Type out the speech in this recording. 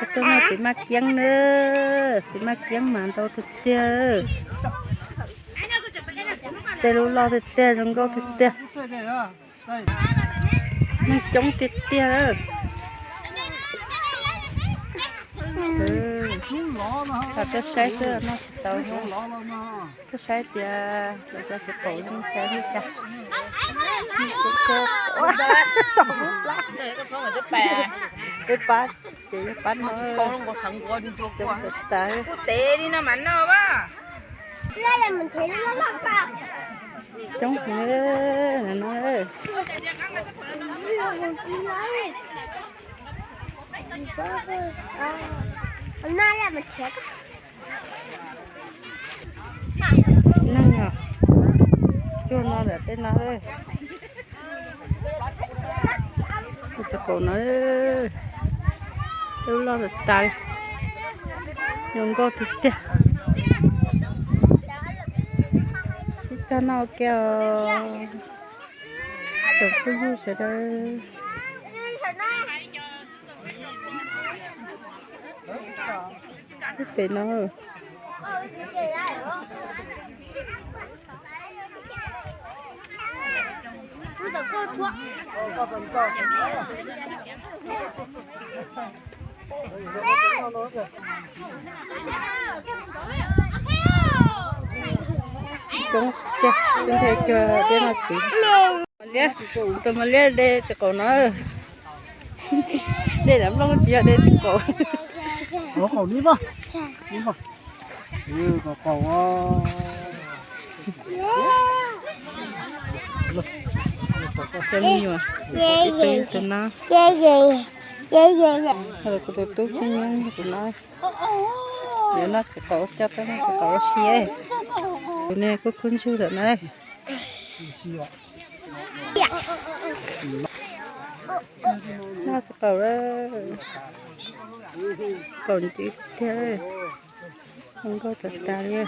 Tuaj noj txiv maj kiab na, txiv maj kiab mas ntau tiag tiag. Tej lub loj tiag tiag, zoo nkauj tiag tiag. Neeg coob tiag tiag. Tuaj saib xwb noj tsis tau. Tuaj saib tias lawv cov txiv qaum zoo li cas. Peb pab, ces yog pab no. Coob tas. Coob heev no. Neeg os, cuag no ntawm tej no. Txiv qaum no, tej lub loj tas tas, zoo nkauj tiag tiag. Sib cog noj ua ke os, tsoom phooj ywg sawv daws. Lub pem no. Coob tiag, sib ntsib cuag dej noj txiv. Liab, tus mas liab de txiv qaum no. De lam nplooj tsis yog de txiv qaum. Cov me nyuam, ib tug ib tug no. Kuv tus tub khib nyob tus no. Yuav noj txiv qaum, coj tuaj noj txiv qaum ua si. Tus no kuj khub ntswg lawm na. Noj txiv qaum, qaum ntxim tiag, zoo nkauj tas tas li.